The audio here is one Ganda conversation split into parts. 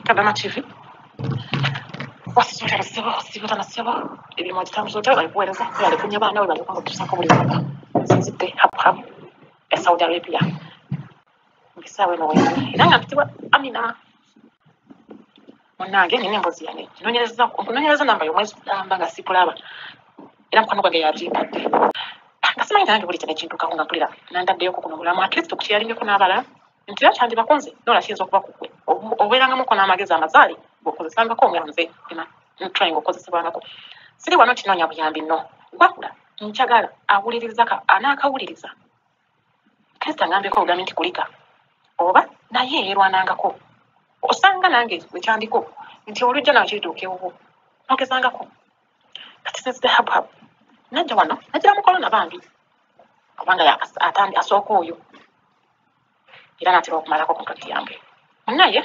Kadama TV. Wasisoota basebo, wasisoota nasebo, emirimu agitambuza otya balikuweereza, balikunya abaana we balikuwa okutuusaako buli waka. Nsinzidde Habhab e Saudi Arabia. Ngisaawa eno wendi era nga mpitibwa Amina. Munnange nina emboozi yange nkunoonyereza namba y'omwezi gugamba nga sikulaba era mukwano gwange yagimpadde. Nga simanyi nange buli kino ekintuukako nga mpulira nandaddeyo kuno bulamu at least okukyalingeko n'abalala nti era kyandibakunze nola kiyinza okuba ku ggwe obeerangamuko n'amagezi amazaali g'okozesangako nga nze trying okukozesebwangako. Siri wano kinoonya buyambi nno wabula njagala awuliriza anaakawuliriza Kristo angambeko ogambe nti kulika oba naye yeerwanangako osanga nange bwe kyandiko nti olujja nawe kirituuka ewuwo nogezangako. Kati since the Habhab najja wano najjira mu korona bambi kubanga asooka oyo era naatera okumalako contract yange. Munnaye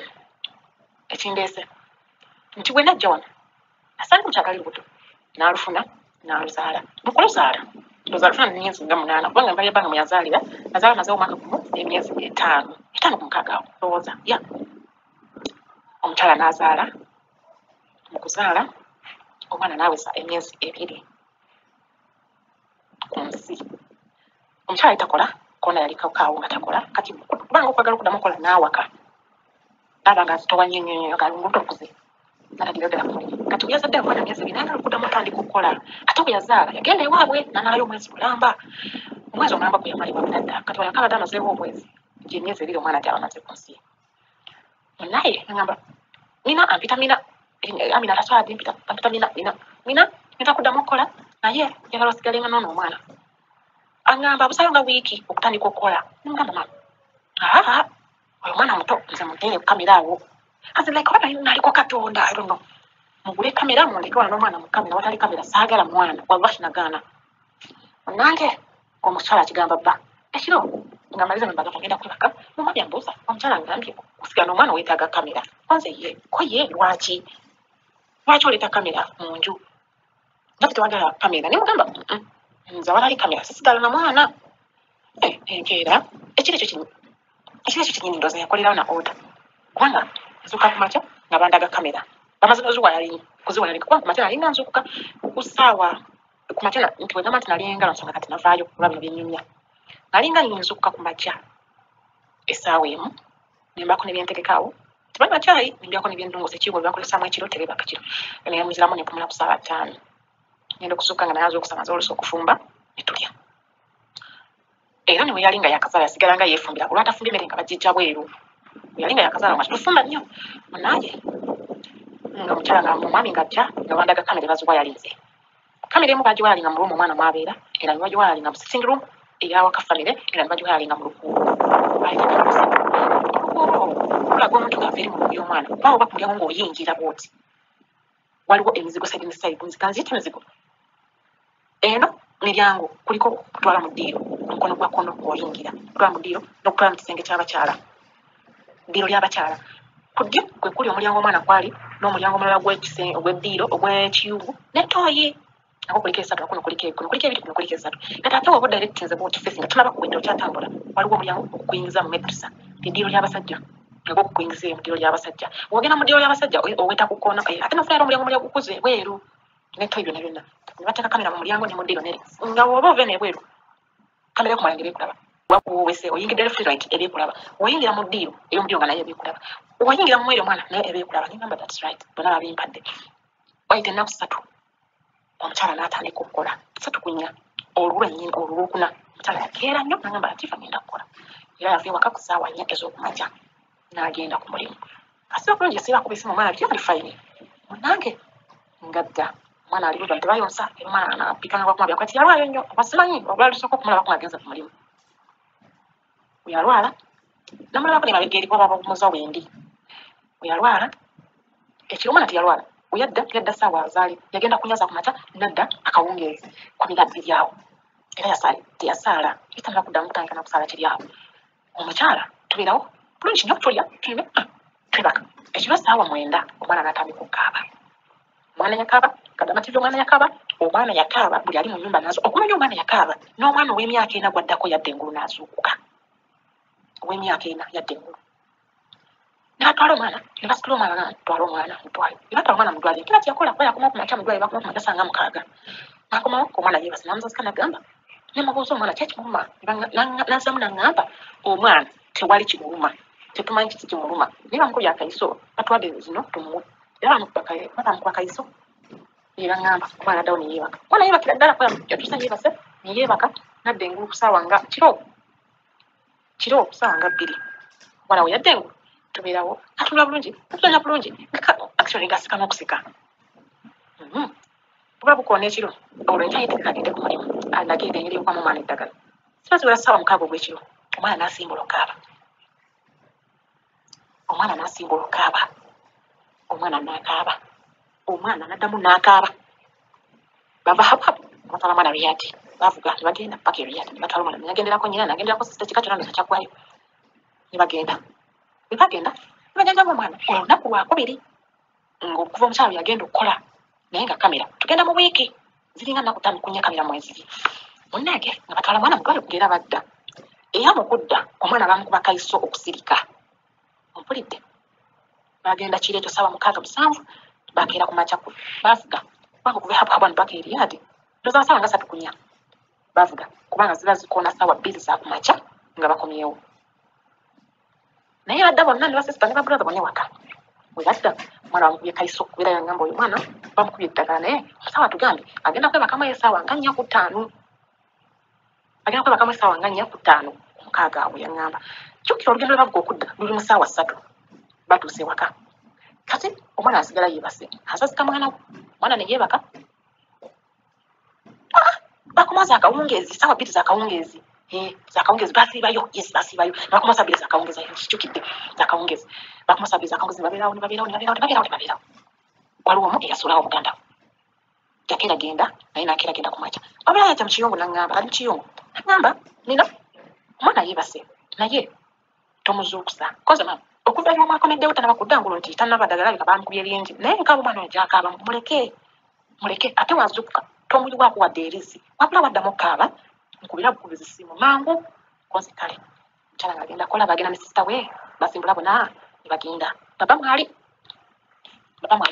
ekindeese nti bwe najja wano nasanga omukyala ali lubuto n'alufuna n'aluzaala. Mu kuluzaala ndowooza alufuna mu myezi nga 8 kubanga mbali ebbanga mwe yazaalira nazaala amazeewo omwaka gumu n'emyezi 5 ku 6 awo ndowooza ya omukyala n'azaala. Mu kuzaala omwana n'aweza emyezi 2 ku nsi. Omukyala yali takola kona yali kaawo nga takola kati kubanga okwagala okuddamu okukola n'awaka naaba nga azitowa nnyo nnyo nnyo ng'olubuto lukuze n'atagira ku mulimu. Kati bwe yazadde omwana myezi 2 n'ayagala okuddamu otandika okukola ate bwe yazaala yagenda ewaabwe n'amalayo omwezi mulamba. Omwezi omulamba gwe yamala ewaabwe n'adda. Kati bwe yakabadde amazeewo omwezi gy'emyezi 2 omwana gy'aba amaze ku nsi. Munnaye n'aŋŋamba Mina ampita Mina Amina tasobola ampita Mina Mina Mina ngenda kuddamu okukola naye njagala osigale nga n'ono omwana. Aŋŋamba abusaayo nga wiiki okutandika okukola. Ne mugamba maama aa oyo omwana muto nze muteere ku kamera awo. As in like oba naliko Katonda I don't know. Mugule kamera mundeke wano n'omwana mu kamera watali kamera saagala mwana wallahi nagaana. Munnange omukyala akigamba bba ekiro nga maliza mbaga ngenda kwebaka omwami ambuuza omukyala angambye okusigala n'omwana weetaaga kamera. Kwanza ye ko ye lwaki oleeta kamera mu nju nga tetwagala kamera? Ne mugamba nze awatali kamera sisigala na mwana. Enkeera ekiro ekyo kyennyini ndowooza yakolerawo na order kubanga nzuukuka ku makya nga bandaga kamera bamaze kuziwayalinga kubanga ku makya nalinga nzuukuka ku ssaawa ku makya nti bwe ngamba nti nalinga lwa nsonga kati navaayo olwa bino bye nnyumya. Nalinga nzuukuka ku makya essaawa 1 ne mbaako ne bye ntegeka awo tebanywa caayi ne mbyako ne bye ndongoosa ekiyigo bwe bakozesaamu ekiro tebeebaka kiro ne nziramu ne mpumula ku ssaawa 5 ngenda okuzuukuka nga naye azuukuse amaze oluusi okufumba ne tulya. Era ne bwe yali nga yakazaala yasigala nga yeefumbira olwatafumbye emmere nga bagiggya bweru. Bwe yali nga yakazaala nga tetufumba nnyo. Munnange nga mukyala nga omwami ng'ajja nga bandaga kamera baziwayalinze. Kamera emu bagiwayalinga mu room omwana mw'abeera era ne bagiwayalinga mu sitting room ey'awaka famire era ne bagiwayalinga mu lukuubo. Olukuubo olwo lulaga omuntu ng'ava eri mu room y'omwana kuba oba ku mulyango ng'oyingira bw'oti waliwo emizigo side ne side kanziyite emizigo. Eno miryango kuliko okutwala mu ddiiro ku mukono gwa kkono ng'oyingira okutwala mu ddiiro n'okutwala mu kisenge ky'abakyala ddiiro ly'abakyala. Ku ddyo kwe kuli omulyango omwana kw'ali n'omulyango omulala ogw'eddiiro ogw'ekiyungu ne ttooyi nako kuliko 3 kuno kuliko kuno kuliko 2 kuno kuliko 3. Kati ate bw'oba odirectinze bw'oti face nga tolaba ku window okyatambula waliwo omulyango ogukuyingiza mu medusa eddiiro ly'abasajja nagwo gukuyingiza eyo mu ddiiro ly'abasajja. Bw'ogenda mu ddiiro ly'abasajja oweta ku kkoona ate n'ofunayo omulyango omulala ogukuza ebweru ne ttooyi byonna byonna. Ne bateeka kamera mu mulyango ne mu ddiiro neri nga bw'oba ova eno ebweru kamera y'oku mulyango eba ekulaba. Wakuwese oyingidde left right eba ekulaba. Bw'oyingira mu ddiiro ey'omu ddiiro nga nayo eba ekulaba. Bw'oyingira mu mweri omwana naye eba ekulaba. Ne ngamba that's right bonna babimpadde. Wayita ennaku 3 omukyala n'atandika okukola 3 ku 4 olwo lwennyini olwo olwokuna omukyala yakeera nnyo n'angamba Latifa ngenda kukola. Era yava ewaka ku ssaawa 4 ez'okumakya n'agenda ku mulimu. Asiba bulungi yasiibako bisimu omwana byali fine. Munnange ngadda omwana ali lubuto tebayonsa era omwana anapikanga bwakumabya kati yalwayo nnyo oba simanyi olwali lusooka okumulabako ng'agenze ku mulimu. Bwe yalwala namulabako ne mabega eri kuba bamuza wendi. Bwe yalwala ekiro omwana teyalwala bwe yadda ssaawa zaali yagenda kunyaza ku makya n'adda akawungeezi 12 awo era teyasaala yeetandika kuddamu kutandika na kusaala kiri awo. Omukyala tubeerawo bulungi nnyo tulya tunyumya twebaka. Ekiro ssaawa 9 omwana n'atandika okukaaba. Omwana yakaaba Kadama TV omwana yakaaba omwana yakaaba buli ali mu nnyumba n'azuukuka okumanya omwana yakaaba n'omwana ow'emyaka 4 gwaddako yadda engulu n'azuukuka. Ow'emyaka 4 yadda engulu. Ne Batwala omwana ne basitula omwana, twala omwana mutwale, ne batwala omwana mudwaliro. Kira kyeyakola kuba yakomawo ku makya mudwaliro, bakomawo ku makya sanga 6, nakomawo omwana yeebase, namuzazika nagamba, nemubuuza omwana kyekimuluma, nazzamu naŋŋamba omwana tewali kimuluma, tetumanyi kiki kimuluma, naye bamukubye akayiso, batwadde zino tumuwe, era bamukuba akayiso. Ne baŋŋamba omwana addawo ne yeebaka, omwana yeebakira ddala, yatuusa yeebase ne yeebaka, nadda engulu ku ssaawa nga kiro kiro ku ssaawa nga 2, omwana we yadda engulu tubeerawo atunula bulungi, atuzanya bulungi, actually ng'asika n'okusika. Buba bukoona ekiro, olwo enkya yeetegeka agende ku mulimu, alagirira engeri y'okuwamu omwana eddagala. Ziba ziwera ssaawa 6 ogw'ekiro, omwana n'asimbula okukaaba, omwana n'asimbula okukaaba, omwana n'akaaba, omwana n'addamu n'akaaba. Bava hapuhapu batwala omwana Riyadh, bavuga ne bagenda paka e Riyadh, ne batwala omwana, nagenderako nnyina, nagenderako sisita, kika kyonna ndoza kyaggwayo, ne bagenda. Bwe bagenda ne bajanjaba omwana olunaku lwakubiri ng'okuva omukyala lwe yagenda okukola, naye nga kamera tugenda mu wiiki ziringa nnaku 5 ku 4 kamera mweziri. Munnange nga batwala mwana mutwale kugera badda, era mu kudda omwana bamukuba kayiso okusirika, ompulidde? Bagenda kiro ekyo ssaawa 6 7, bakeera ku makya bavuga kubanga okuva hapuhapu wano paka e Riyadh ndowooza ssaawa nga 3 ku 4 bavuga, kubanga ziba zikoona ssaawa 2 za ku makya nga bakomyewo. Naye badda bonna ne basisita ne babrother bonna ewaka. Bwe badda omwana bamukubye kayiso, kubeera yangamba oyo omwana bamukubye eddagala, naye omusawo atugambye agenda kwebakamu essaawa nga 4 ku 5, agenda kwebakamu essaawa nga 4 ku 5 ku 6 awo yaŋŋamba. Jjukira olugendo lwe bavuga okudda luli mu ssaawa 3, batuuse ewaka. Kati omwana asigala yeebase, asasika mwana we, omwana ne yeebaka. Bakomawo za akawungeezi, ssaawa 2 za akawungeezi, za akawungeezi basiibayo, yes basiibayo, ne bakomawo ssaawa 2 za akawungeezi, nkijjukidde za akawungeezi, bakomawo ssaawa 2 za akawungeezi, ne babeerawo, ne babeerawo, ne babeerawo, ne babeerawo, ne babeerawo. Waliwo omu eyasulawo muganda we, yakeera genda, naye n'akeera genda ku makya. Wabula yajja mu kiyungu n'aŋŋamba, ali mu kiyungu, n'aŋŋamba nina omwana yeebase naye tomuzuukusa. Koze maama okuva eri omwakomeddewo tannaba kudda ngulu nti tannaba ddagala alabika baamukubye lingi, naye nkaaba omwana oyo gy'akaaba muleke, muleke, ate wazuukuka tomuyiwaako wadde erizzi, wabula waddamu okukaaba nkubira bukubizi ssimu mangu. Koze kale mukyala ng'agenda kukola, bagenda ne sisita we basimbula bonna ne bagenda, baba mwali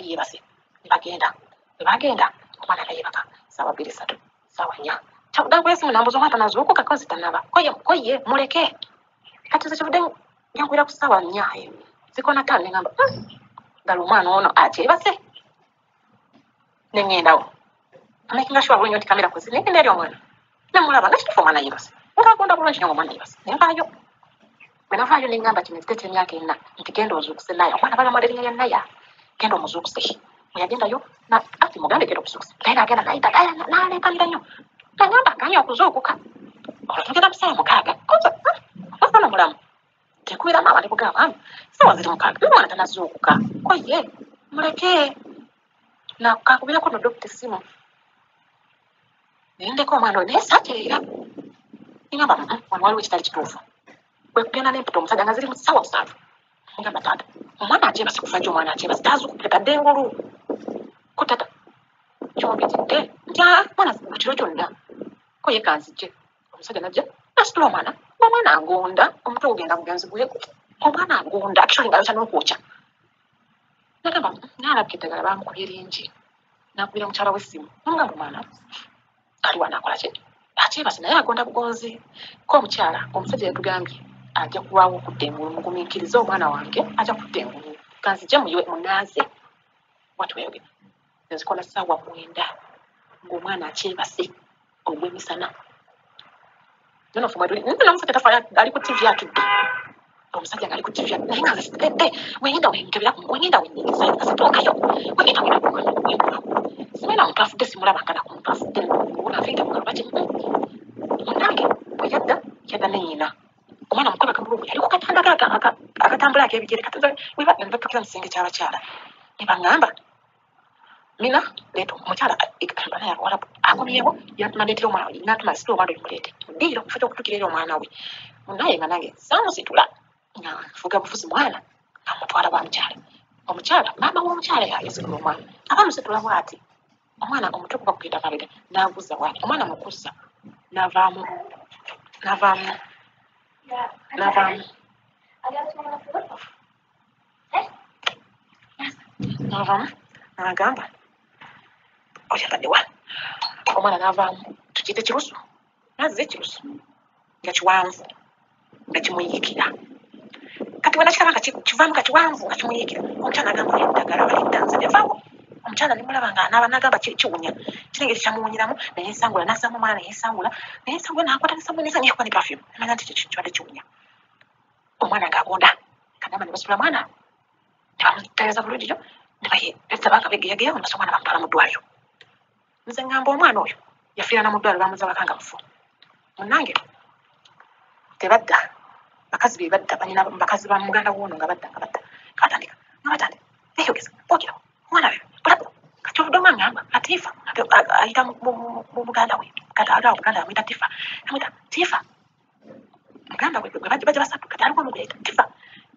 yeebase ne bagenda, ne bagenda omwana nga yeebaka ssaawa 2 3 ssaawa 4, kyavudde ankuba essimu nambuuza omwana tanazuukuka, koze tannaba, koye muleke. Kati nze kyevudde yankubira ku ssaawa 4 zikoona 5, ne ŋŋamba ddala omwana ono akyebase, ne ŋŋendawo amakinga sure bulungi nti kamera kwezi, ne ŋŋenda eri omwana nemulaba nga kituufu omwana yeebase, ng'agonda bulungi nnyo ng'omwana yeebase. Ne nvaayo, bwe navaayo ne ŋŋamba kino ekite ky'emyaka 4 nti genda ozuukuse Naya, omwana balamala erinnya lya Naya, genda omuzuukuse. Bwe yagendayo ati mugambe genda omuzuukuse, naye n'agenda n'ayita n'aleekanira nnyo, nagamba aganye okuzuukuka. Olwo tugenda mu ssaawa 6, koze omwana mulamu, tekubira maama ne kugamba mama ssaawa ziri 6 omwana tanazuukuka, ko ye muleke nakakubirako no dokita essimu ne ndeka omwana oyo, naye saatereera. Ngamba wano waliwo ekitali kituufu. Kwe kugenda n'empita omusajja nga ziri mu ssaawa 7, ngamba taata omwana akyebase kufa gye, omwana akyebase tazuukukira tadde engulu. Ko taata kyompitidde nti mwana mu kiro kyonna, ko ye kanzijje. Omusajja n'ajja n'asitula omwana, omwana agonda, omutwe gugenda bugenzi gwe, omwana agonda actually ng'ayokya n'okwokya. Nagamba naalabika eddagala baamukubye lingi, n'akubira mukyala w'essimu n'amugamba omwana ali wano akola ki, akyebase naye agonda bugonzi. Ko omukyala omusajja yatugambye ajja kulwawo okudda engulu, mugumiikirize omwana wange ajja kudda engulu, kanzije muyiwe munaaze. Bw'atyo bwe yayogera. Nzikola ssaawa 9 ng'omwana akyebase ogw'emisana. N'omusajja tafa ali ku TV atudde, omusajja ng'ali ku TV naye nga nze sitegedde, wengenda wenkebera, wengenda wennyingiza nga situukayo, wengenda wenatuukayo, simanyi na muntu afudde simulabanga nako muntu afudde afiirira mu ngalo lwaki. Munnange bwe yadda yadda ne nnyina, omwana mukwebaka bulungi yali ku katanda akatambula ak'ebigere, ne batuukira mu kisenge ky'abakyala ne baŋŋamba Mina leeta omukyala Abawarabu akomyewo, yatuma ndeetera omwana we, n'atuma asitula omwana oyo muleete mu ddiiro mu kifo ky'okutuukira eri omwana we. Munnaye nga nange saamusitula, nga nfuga bufuzi mwana amutwala wa mukyala. Omukyala maama w'omukyala yasitula omwana, aba amusitula bw'ati, omwana omutwe guba gugenda mabega n'aguza bw'ati, omwana mu kuzza n'avaamu n'avaamu n'avaamu N'avaamu n'agamba oyo abadde wa omwana n'avaamu tukiyite kirusu nazza ekirusu nga kiwanvu nga kimuyiikira. Kati bwe nakiraba nga kivaamu nga kiwanvu nga kimuyiikira, omukyala n'agamba oyo eddagala balidda nze nevaawo. Omukyala ne mulaba ng'anaaba n'agamba kiwunya kirengeri kyamuwunyiramu neyesangula n'azzaamu omwana neyesangula neyesangula n'akwata ne sabbuuni neyekuba ne perfume namanya nti kibadde kiwunya. Omwana ng'agonda kagamba ne basitula mwana ne bamutereeza bulungi nnyo ne bayeeza banga begeyageya ne basa omwana bamutwala mu ddwaliro. Nze ngamba omwana oyo yafiira na mu ddwaliro bamuzza waka nga mufu. Munnange tebadda bakazi be badda banyina bakazi ba muganda w'ono nga badda nga badda nga batandika nga batandika beeyogeza boogera omwana we bulabula. Kati oludde omwana ngamba Latifa ayita mu muganda we kati aliwo muganda amuyita Tifa amuyita Tifa muganda we gwe bajja basatu kati aliwo omu gwe yayita Tifa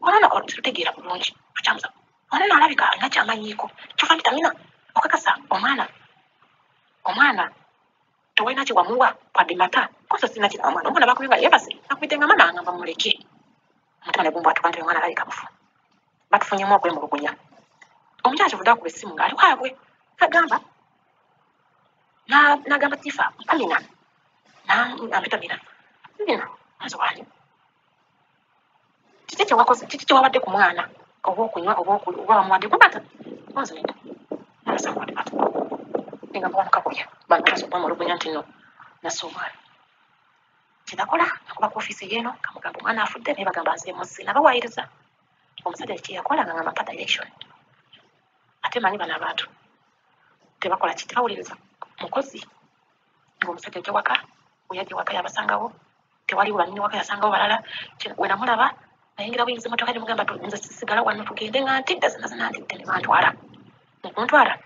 ono nno tetutegeera bulungi tukyamuza ono nno alabika alina ky'amanyiiko kyova mpita Mina okakasa omwana omwana tewalina kye wamuwa wadde mata kosa sirina kye omwana omwana bakubye nga yeebase akubidde nga maama angamba mumuleke omutima ne gumbwatuka nti omwana alabika mufu batufunyemu okwemulugunya. Omukyala kyevudde akuba essimu ng'ali waabwe agamba n'agamba Tifa mpa Mina ampita Mina Mina nze wani kiki kye wakoze kiki kye wawadde ku mwana oba okunywa oba oba wamuwadde ku mata nze nedda nasamuwadde mata ngamba wamukakulya bantu okwemulugunya nti no nassa omwana. Kye nakola nakuba ku ofiisi yeeno kamugamba omwana afudde naye bagamba nze muzzi nabawaayiriza. Omusajja kye yakola nga ngamba mpa direction ate manyi bano abantu tebakola ki tebawuliriza mukozi ng'omusajja ajja waka bwe yajja waka yabasangawo tewaliwo bannyini waka yasangawo balala. We namulaba nayingira buyingizi mmotoka ne mugamba nze sigala wano tugende nga ntidde zonna zonna ntidde ne bantwala. Mu kuntwala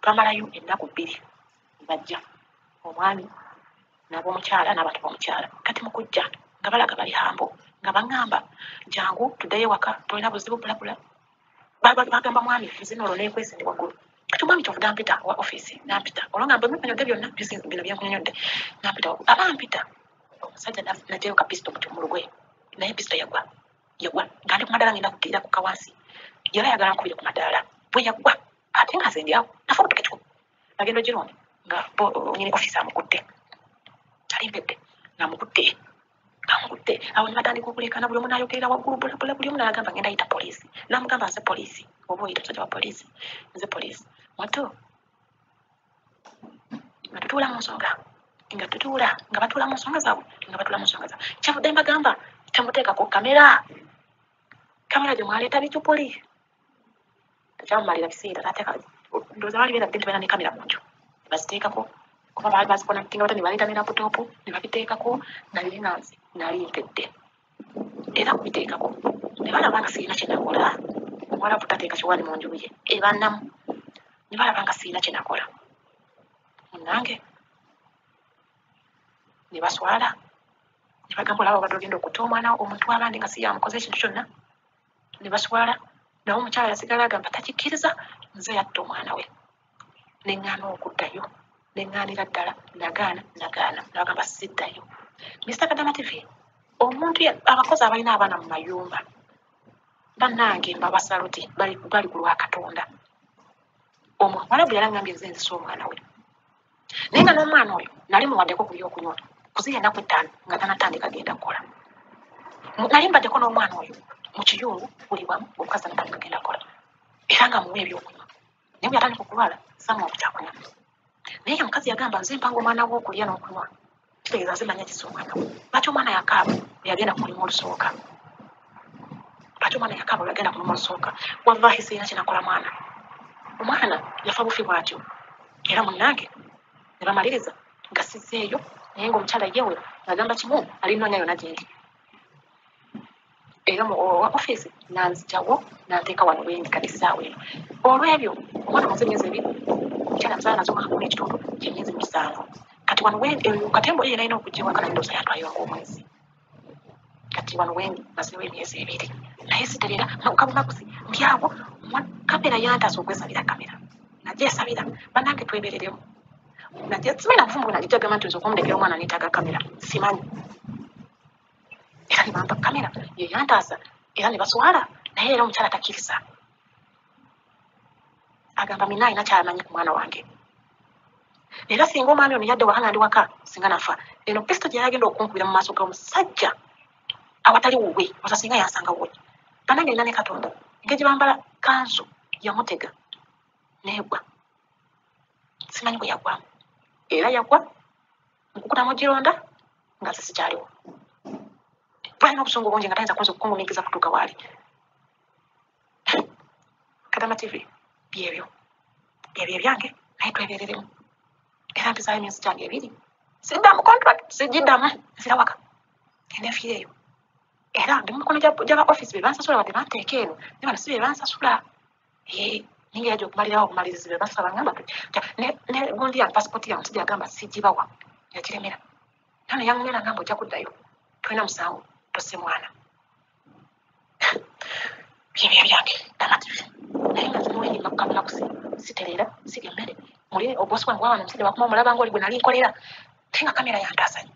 twamalayo ennaku bbiri ne bajja omwami n'ab'omukyala n'abantu b'omukyala. Kati mu kujja nga balaga bali hambo nga baŋŋamba jangu tuddeyo ewaka tolina buzibu bulabula. Bagamba mwami nze nno olwo neekwese ndi waggulu. Kati omwami kyovudde ampita owa ofiisi n'ampita olwo nga mbwe byonna bino bye nkunyonnyodde n'ampita waggulu. Aba ampita omusajja n'aggyayo ka pisito mu lugoye naye pisito yagwa yagwa nga ndi ku madaala ngenda kukkirira kukka wansi yali ayagala nkubire ku madaala bwe yagwa ate nga nze ndi awo nafa okutuuka ekikubo nagenda ogironda nga nnyini ofiisi amukutte ali mpedde ng'amukutte amukutte awo ne batandika okuleekaana buli omu n'ayogerera waggulu bulabula buli omu n'agamba ngenda yita poliisi n'amugamba nze poliisi oba oyita musajja wa poliisi nze poliisi mwattu nga tutuula mu nsonga nga tutuula nga batuula mu nsonga zaabwe nga batuula mu nsonga zaabwe kyavudde mbagamba temuteekako kamera kamera gye mwaleeta bicupuli tekyamumalira biseera n'ateeka ndowooza baali beerabidde nti balina ne kamera ku nju ne baziteekako kuba baali bazikonectinga bata ne baleeta ne laputopu ne babiteekako naye nga nze nali mpedde era kubiteekako ne balaba nga sirina kye nakola. Omuwarabu tateeka kiwaani mu nju ye eba nnamu ne balaba nga sirina kye nakola munnange ne baswala ne bagamba olaba obadde ogenda okutta omwana omuntu w'abandi nga si yamukoze ekintu kyonna ne baswala. Naye omukyala yasigala agamba takikkiriza nze yatta omwana we ne ŋŋaana okuddayo ne ŋŋaanira ddala nagaana nagaana nabagamba siddayo. Mr. Kadama TV omuntu abakozi abalina abaana mu mayumba bannange mbabasaluti bali ku lwa Katonda. Omuwarabu yali aŋŋambye nze nzise omwana we naye nga n'omwana oyo nali muwaddeko ku byokunywa kuzira ennaku ttaano nga tannatandika genda kukola. Nali mbaddeko n'omwana oyo mu kiyungu buli wamu omukazi tannatandika genda kukola era nga muwa ebyokunywa naye bwe yatandika okulwala saamuwa ku kyakunywa. Naye omukazi yagamba nze mpanga omwana we okulya n'okunywa kitegeeza nze manya kisa omwana we. Lwaki omwana yakaaba bwe yagenda ku mulimu olusooka? Lwaki omwana yakaaba bwe yagenda ku mulimu olusooka? Wallahi sirina kye nakola mwana. Omwana yafa bufi bw'atyo era munnange ne bamaliriza nga sizzeeyo naye ng'omukyala yewe ng'agamba kimu alinoonya yonna gye ndi. Era mu ofiisi nanzigyawo n'anteeka wano wendi kati essaawa eno. Olw'ebyo omwana amaze emyezi ebiri omukyala amuzaala nazo omwaka gumu n'ekitundu gy'emyezi musanvu. Kati wano wendi katemba oyo yalina okujja ewaka naye ndowooza yantwalayo ng'omwezi. Kati wano wendi mazeewo emyezi ebiri naye sitereera kabumaguzi ndi awo kamera yantaasa okwesabira kamera nagyesabira bannange twebereremu. Simanyi nabuvumu bwe nagijja gamba nti nze okumulekera omwana neetaaga kamera simanyi. Era ne bampa kamera ye yantaasa era ne baswala naye era omukyala takkiriza. Agamba mina alina kyamanyi ku mwana wange. Era singa omwami ono yadde waka nga ndi waka, singa nafa. Eno pisito gye yagenda okunkubira mu maaso g'omusajja awatali wuwe, osa singa yansanga wuwe. Bannange nina ne Katonda, engeri gye bambala kanzu yamutega n'egwa. Simanyi bwe yagwamu. Era yagwa mu kukutamu gironda nga nze sikyaliwo. Balina obusungu bungi nga tayinza kunza okukungumiikiza kutuuka waali. Kadama TV byebyo. Byebyo ebyange naye twebeereremu. Era mpisaayo emyezi gyange 2. Siddamu contract, sigiddamu, nzira waka. Ngenda nfiire eyo. Era ndi mu mikono gy'aba office be bansasula wadde banteeka eno, ne bano si be bansasula. Ninga yajja okumalirawo obumalirizi be basaba ngamba ne gundi yange passport yange omusajja yagamba sigibawa, yagiremera. Nano yaŋŋumya n'angamba ojja kuddayo, tolina musango, tosse mwana. Byebyo ebyange, Dama TV. Naye nga nze muwendi mbakukamulakusi, sitereera, sirya mmere. Muli obosi wange wawano omusajja wakuma omulaba ng'oli gwe nali nkolera. Naye nga kamera yantaasa nnyo.